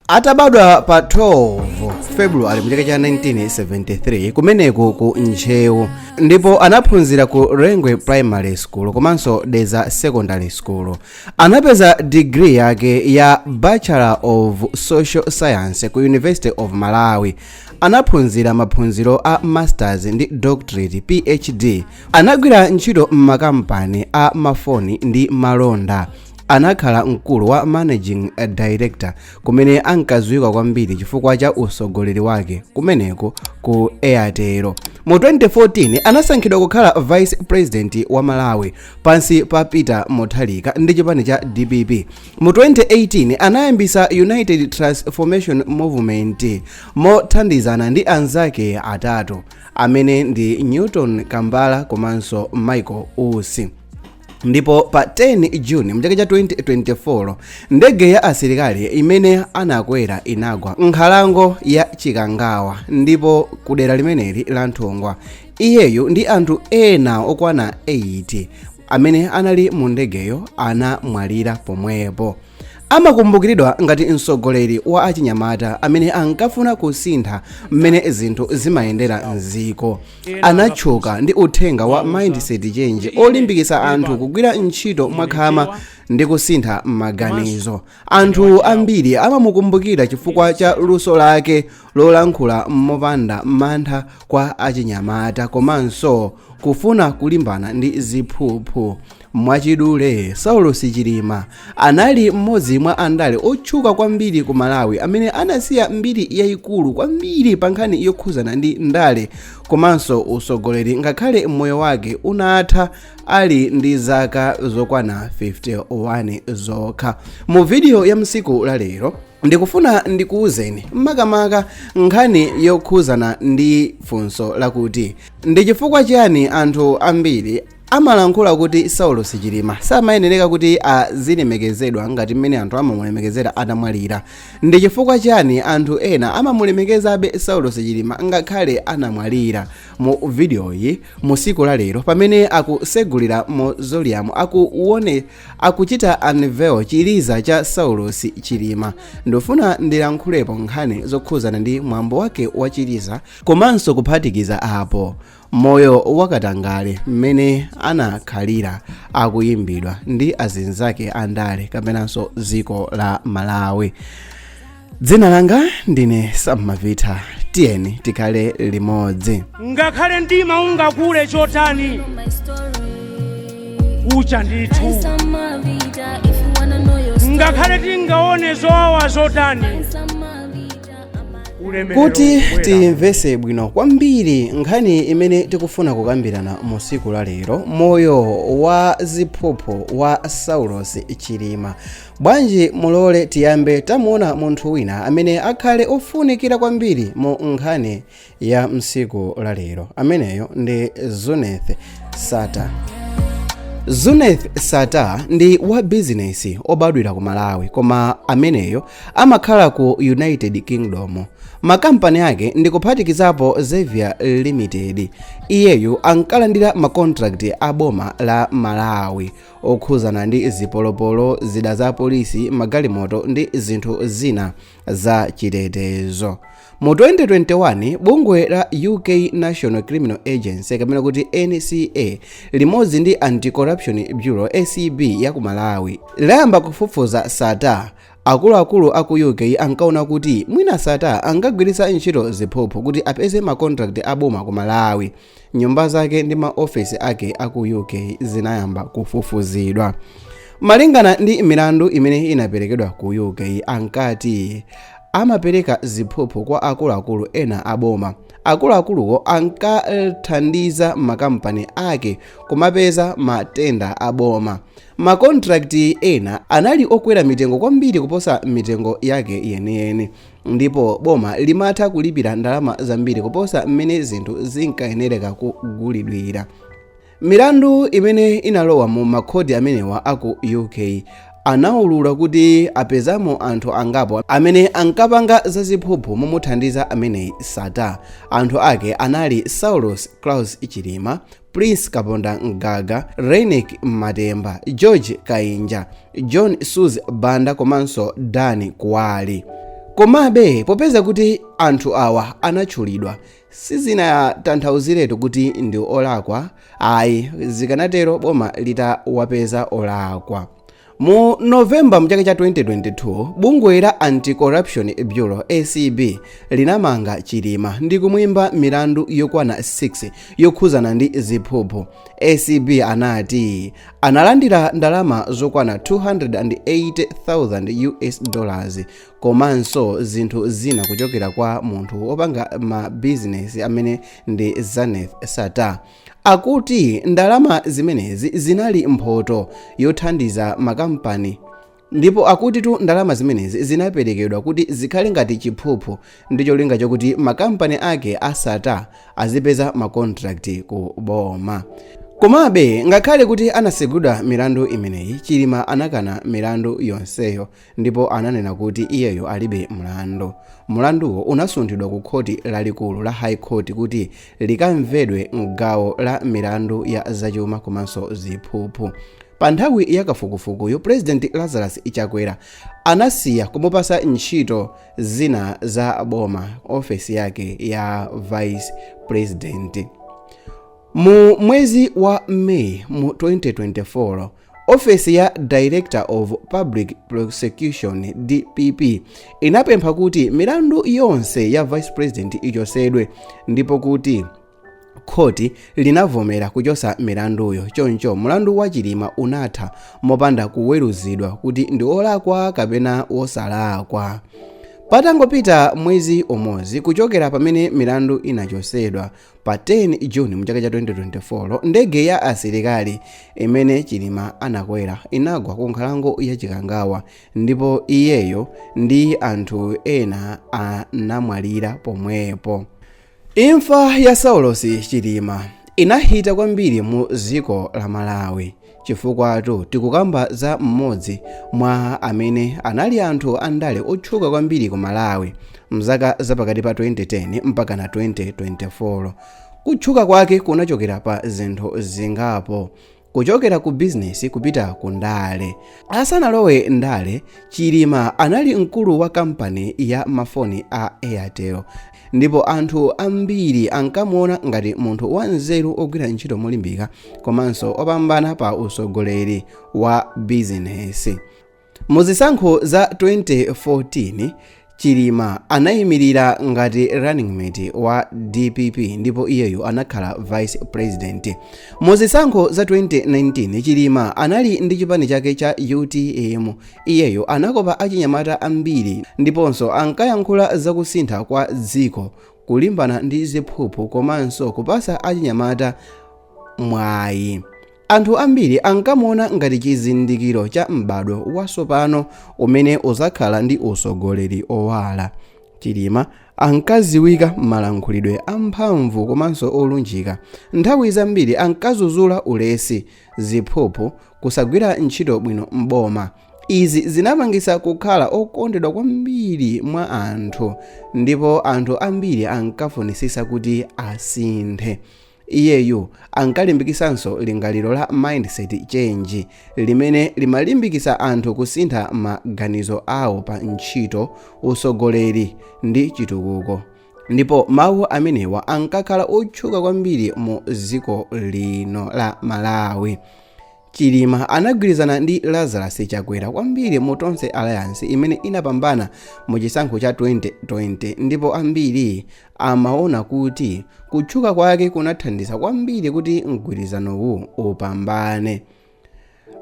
Atabadwa pa 12 February mchaka cha 1973 kumeneko ku Ntcheu, ndipo anaphunzira ku Rengwe Primary School komanso Dedza Secondary School. Anapeza degree yake ya Bachelor of Social Science ku University of Malawi. Anaphunzira maphunziro a masters ndi doctorate, PhD. Anagwira ntchito m'makampani a mafoni ndi malonda. Anakhala mkulu wa managing director, kumene ankadziwika kwambiri chifukwa cha usogoleri wake kumeneko ku Airtel. Mu 2014 anasankhidwa kukhala vice president wa Malawi pansi pa Peter Mutharika ndi chipani cha DPP. Mu 2018 anayambisa United Transformation Movement mothandizana ndi anzake atatu amene ndi Newton Kambala komanso Michael Usi. Ndipo pa 10 June mchaka cha 2024, ndege ya asilikali imene anakwera inagwa nkhalango ya Chikangawa, ndipo ku dera limeneli la Nthungwa. Iyeyu ndi anthu ena okwana 8 amene anali mu ndegeyo anamwalira pomwepo. Amakumbukiridwa ngati mtsogoleri wa achinyamata amene ankafuna kusintha mmene zinthu zimayendera mdziko. Anatchuka ndi uthenga wa mindset change olimbikitsa anthu kugwira ntchito mwakhama ndi kusintha maganizo. Anthu ambiri amamukumbukira chifukwa cha luso lake lolankhula mopanda mantha kwa achinyamata komanso kufuna kulimbana ndi ziphuphu. Mwachidule, Saulos Chilima anali mmodzi mwa andale otchuka kwambiri ku Malawi amene anasiya mbiri yayikulu kwambiri pa nkhani yokhuzana ndi ndale komanso usogoleri, ngakhale moyo wake unatha ali ndi zaka zokwana 51 zokha. Mu video ya msiku la lero ndikufuna ndikuwuzeni makamaka nkhani yokhuzana ndi funso lakuti ndi chifukwa chiyani anthu ambiri amalankhula kuti Saulos Chilima samayenereka kuti azilemekezedwa ngati mmene anthu amamulemekezera atamwalira. Ndi chifukwa chiyani anthu ena amamulemekezabe Saulos Chilima ngakhale anamwalira? Mu videoyi mu siku la lero, pamene akusegulira mausoleum, akuone akuchita unveil chiliza cha Saulos Chilima, ndifuna ndilankhulepo nkhani zokhuzana ndi mwambo wake wa chiliza, komanso kuphatikiza apo moyo wakatangale mmene anakhalira akuyimbidwa ndi azinzake andale kapenanso dziko la Malawi. Dzina langa ndine Sammavita, tiyeni tikhale limodzi. Ngakhale mdima ungakule chotani, ucha ndithu. Ngakhale tingaone zowawa zotani, ulemerero Kuti ukubwera. timvese bwino kwambiri nkhani imene tikufuna kukambirana mu siku la lero, moyo wa ziphuphu wa Saulos Chilima, bwanji mulole tiyambe tamuona munthu wina amene akhale ofunikira kwambiri mu nkhani ya msiku la lero. Ameneyo ndi Zuneth Sattar. Zuneth Sattar ndi wa bizinesi obadwira ku Malawi, koma ameneyo amakhala ku United Kingdom. Makampani ake ndi kuphatikizapo Xavier Limited. Iyeyu ankalandira macontract a boma la Malawi okhuzana ndi zipolopolo, zida za polisi, magalimoto ndi zinthu zina za chitetezo. Mu 2021, bungwe la UK National Criminal Agency, kapena kuti NCA, limodzi ndi Anti-Corruption Bureau, ACB, ya ku Malawi layamba kufufuza Sattar. Akuluakulu aku UK ankaona kuti mwina Sattar angagwiritsa ntchito ziphuphu kuti apeze macontract aboma ku Malawi. Nyumba zake ndi maofesi ake aku UK zinayamba kufufuzidwa. Malingana ndi milandu imene inaperekedwa ku UK, ankati amapereka ziphuphu kwa akuluakulu ena aboma. Akuluakuluwo ankathandiza makampani ake kumapeza matenda aboma. Macontract ena anali okwera mitengo kwambiri kuposa mitengo yake yeniyeni, ndipo boma limatha kulipira ndalama zambiri kuposa mmene zinthu zinkayenereka kugulidwira. Milandu imene inalowa mu makhoti amenewa aku UK anawulula kuti apezamo anthu angapo amene ankapanga zaziphuphu momuthandiza ameneyi Sattar. Anthu ake anali Saulos Klaus Chilima, Prince Kaponda Mgaga, Reyneck Matemba, George Kainja, John Suz Banda komanso Dan Kuwali. Komabe popeza kuti anthu awa anatchulidwa, sizinatanthauziratu kuti ndi olakwa ayi. Zikanatero boma litawapeza olakwa. Mu Novemba mchaka cha 2022, bungwe la Anti-Corruption Bureau, ACB, linamanga Chilima ndi kumwimba milandu yokwana 6 yokhuzana ndi ziphuphu. ACB anati analandira ndalama zokwana 280,000 US dollars komanso zinthu zina kuchokera kwa munthu wopanga mabizinesi amene ndi Zaneth Sattar. Akuti ndalama zimenezi zinali mphoto yothandiza makampani, ndipo akutitu ndalama zimenezi zinaperekedwa kuti zikhale ngati chiphuphu ndi cholinga chokuti makampani ake a Sattar azipeza makontrakti ku boma. Komabe ngakhale kuti anasegulidwa milandu imeneyi, Chilima anakana milandu yonseyo ndipo ananena kuti iyeyo alibe mlandu. Mlanduwo unasunthidwa ku khoti lalikulu la High Court kuti likamvedwe mgawo la milandu ya zachuma komanso ziphuphu. Pa nthawi ya kafukufukuyo, President Lazarus Chakwera anasiya kumupasa ntchito zina za boma, ofesi yake ya vice president. Mu mwezi wa May mu 2024, ofesi ya Director of Public Prosecution, DPP, inapempha kuti milandu yonse ya vice president ichosedwe, ndipo kuti khoti linavomera kuchosa milanduyo. Choncho mlandu wa Chilima unatha mopanda kuweruzidwa kuti ndi olakwa kapena wosalakwa. Patangopita mwezi umodzi kuchokera pamene milandu inachosedwa, pa 10 Juni mchaka cha 2024, ndege ya asilikali imene Chilima anakwera inagwa ku nkhalango ya Chikangawa, ndipo iyeyo ndi anthu ena anamwalira pomwepo. Imfa ya Saulos Chilima inahita kwambiri mu dziko la Malawi, chifukwa tikukamba za mmodzi mwa amene anali anthu andale otchuka kwambiri ku Malawi mzaka zapakati pa 2010 mpaka na 2024. Kutchuka kwake kunachokera pa zinthu zingapo, kuchokera ku bizinesi kupita ku ndale. Asanalowe ndale, Chilima anali mkulu wa kampani ya mafoni a Airtel, ndipo anthu ambiri ankamuona ngati munthu wanzeru ogwira ntchito molimbika komanso opambana pa usogoleri wa bizinesi. Muzisankho za 2014, Chilima anayimirira ngati running mate wa DPP, ndipo iyeyo anakhala vice president. Muzisankho za 2019, Chilima anali ndi chipani chake cha UTM. Iyeyo anakopa achinyamata ambiri, ndiponso ankayankhula zakusintha kwa dziko, kulimbana ndi ziphuphu komanso kupasa achinyamata mwayi. Anthu ambiri ankamuona ngati chizindikiro cha m'badwo watsopano umene uzakhala ndi usogoleri owala. Chilima ankaziwika malankhulidwe amphamvu komanso olunjika. Nthawi zambiri ankazuzula ulesi, ziphuphu, kusagwira ntchito bwino mboma. Izi zinapangisa kukhala okondedwa kwambiri mwa anthu, ndipo anthu ambiri ankafunisisa kuti asinthe. Iyeyu ankalimbikitsanso lingaliro la mindset change, limene limalimbikitsa anthu kusintha maganizo awo pa ntchito, usogoleri ndi chitukuko, ndipo mawu amenewa ankakhala otchuka kwambiri mu dziko lino la Malawi. Chilima anagwirizana ndi Lazarus Chakwera kwambiri mu Tonse Alliance imene inapambana mu chisankho cha 2020, ndipo ambiri amaona kuti kutchuka kwake kunathandiza kwambiri kuti mgwirizanowu upambane.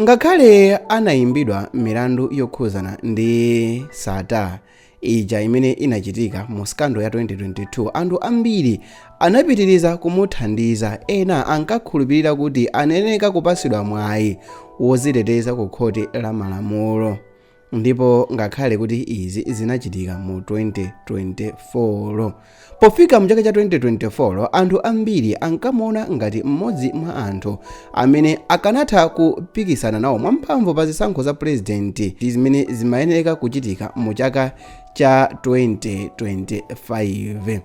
Ngakhale anayimbidwa milandu yokhuzana ndi Sattar ija imene inachitika mu scandal ya 2022, anthu ambiri anapitiriza kumuthandiza. Ena ankakhulupirira kuti anayenera kupasidwa mwayi woziteteza ku khoti la malamulo, ndipo ngakhale kuti izi zinachitika mu 2024, pofika mchaka cha 2024 anthu ambiri ankamuona ngati mmodzi mwa anthu amene akanatha kupikisana nawo mwamphamvu pa zisankho za purezidenti zimene zimayenera kuchitika mu chaka cha 2025.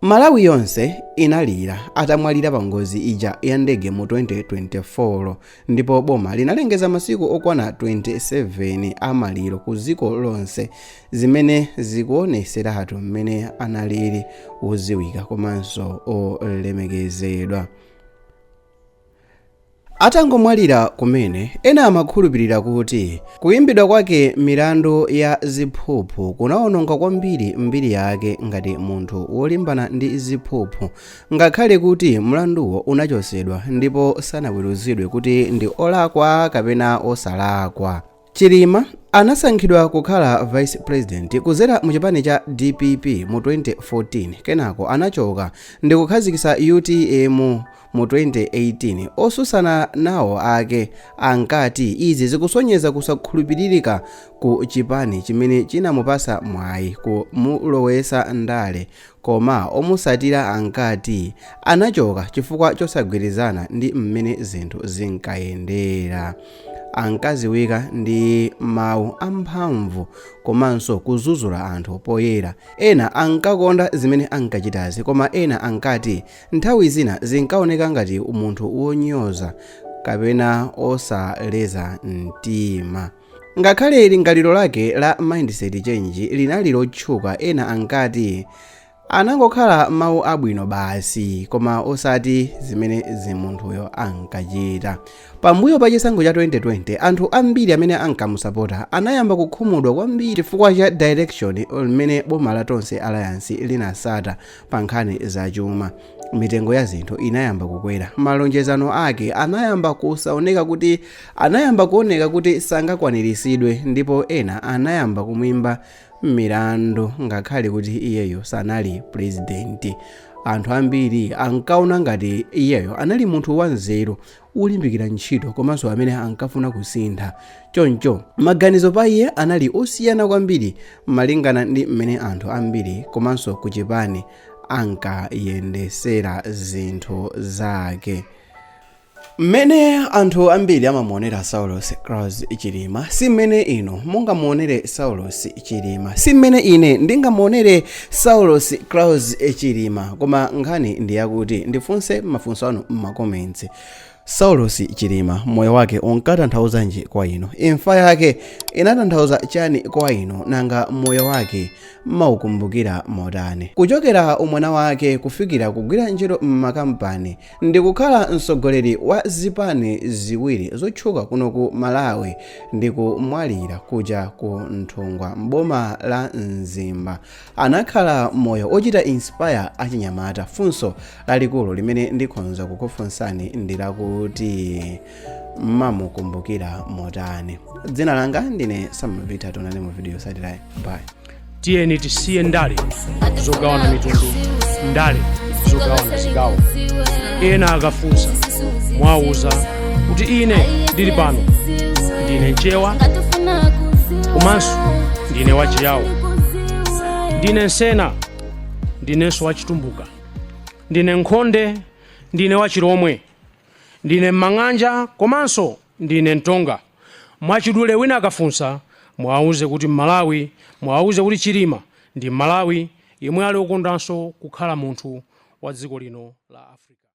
Malawi yonse inalira atamwalira pa ngozi ija ya ndege mu 2024, ndipo boma linalengeza masiku okwana 27 amaliro ku dziko lonse, zimene zikuoneseratu mmene analili woziwika komanso olemekezedwa. Atangomwalira kumene, ena amakhulupirira kuti kuyimbidwa kwake milandu ya ziphuphu kunawononga kwambiri mbiri yake ngati munthu wolimbana ndi ziphuphu, ngakhale kuti mlanduwo unachosedwa ndipo sanaweruzidwe kuti ndi olakwa kapena osalakwa. Chilima anasankhidwa kukhala vice president kuzera mu chipani cha DPP mu 2014. Kenako anachoka ndi kukhazikitsa UTM mu 2018. Osusana nawo ake ankati izi zikusonyeza kusakhulupiririka ku chipani chimene chinamupasa mwayi kumulowesa ndale, koma omusatira ankati anachoka chifukwa chosagwirizana ndi mmene zinthu zinkayendera. Ankaziwika ndi mawu amphamvu komanso kuzuzula anthu poyera. Ena ankakonda zimene ankachitazi, koma ena ankati nthawi zina zinkaoneka ngati munthu wonyoza kapena osaleza mtima. Ngakhale lingaliro lake la mindset change linali lotchuka, ena ankati anangokhala mawu abwino basi koma osati zimene zimunthuyo ankachita. Pambuyo pa chisankho cha 2020, anthu ambiri amene ankamusapota anayamba kukhumudwa kwambiri chifukwa cha direction limene boma la Tonse Alliance linasata pa nkhani zachuma. Mitengo ya zinthu inayamba kukwera, malonjezano ake anayamba kusaoneka kuti anayamba kuoneka kuti sangakwaniritsidwe, ndipo ena anayamba kumwimba milandu ngakhale kuti iyeyo sanali president. Anthu ambiri ankaona ngati iyeyo anali munthu wanzeru, ulimbikira ntchito komanso amene ankafuna kusintha. Choncho maganizo pa iye anali osiyana kwambiri malingana ndi mmene anthu ambiri komanso kuchipani ankayendesera zinthu zake. Mmene anthu ambiri amamuonera Saulos Klaus Chilima si mmene inu mungamuonere Saulos Chilima, si mmene ine ndingamuonere Saulos Klaus Chilima. Koma nkhani ndi yakuti ndifunse mafunso anu m'ma comments. Saulos Chilima, moyo wake unkatanthauzanji kwa inu? Imfa yake inatanthauza chani kwa inu? Nanga moyo wake mmaukumbukira motani? Kuchokera umwana wake kufikira kugwira ntchito m'makampani ndi kukhala mtsogoleri wa zipani ziwiri zotchuka kuno ku Malawi ndi kumwalira kuja ku Nthungwa m'boma la Mzimba, anakhala moyo ochita inspire achinyamata. Funso lalikulu limene ndikhonza kukufunsani ndi lakuti mmamukumbukira motani? Dzina langa ndine Samavita. Tionane mu video yotsatirayi. Bye. Tiyeni tisiye ndale zogawana mitundu, ndale zogawana zigawo. Ena akafunsa, mwawuza kuti ine ndili pano ndine Mchewa komanso ndine Wachiyawo, ndine Nsena, ndinenso Wachitumbuka, ndine Nkhonde, ndine Wachilomwe, ndine Mmang'anja komanso ndine Mtonga. Mwachidule, wina akafunsa, mwawuze kuti Mmalawi, mwawuze kuti Chilima ndi Mmalawi yemwe ali okondanso kukhala munthu wa dziko lino la Africa.